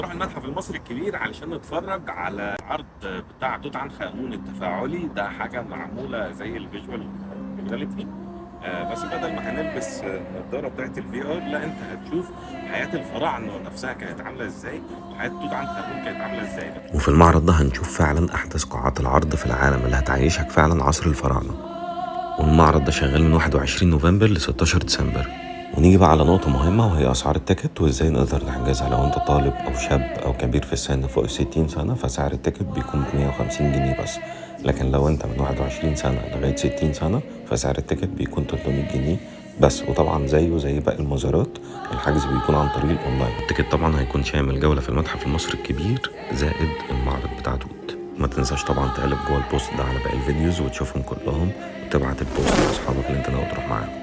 نروح المتحف المصري الكبير علشان نتفرج على عرض بتاع توت عنخ امون التفاعلي. ده حاجة معمولة زي ال virtual reality، بس بدل ما هنلبس النضارة بتاعت ال VR، لا، انت هتشوف حياة الفراعنة نفسها كانت عامله ازاي، وحياه توت عنخ امون كانت عامله ازاي. وفي المعرض ده هنشوف فعلا أحدث قاعات العرض في العالم اللي هتعيشك فعلا عصر الفراعنة. والمعرض ده شغال من 21 نوفمبر ل 16 ديسمبر. ونيجي بقى على نقطة مهمة، وهي أسعار ال ticket وإزاي نقدر نحجزها. لو أنت طالب أو شاب أو كبير في السن فوق 60 سنة، فسعر ال ticket بيكون ب 150 جنيه بس، لكن لو أنت من 21 سنة لغاية 60 سنة، فسعر ال ticket بيكون 300 جنيه بس. وطبعا زيه زي باقي المزارات، الحجز بيكون عن طريق ال online. ال ticket طبعا هيكون شامل جولة في المتحف المصري الكبير زائد المعرض بتاع توت. ما تنساش طبعا تقلب جوه ال post ده على باقي ال videos وتشوفهم كلهم، وتبعت ال post لاصحابك اللي انت ناوي تروح معاهم.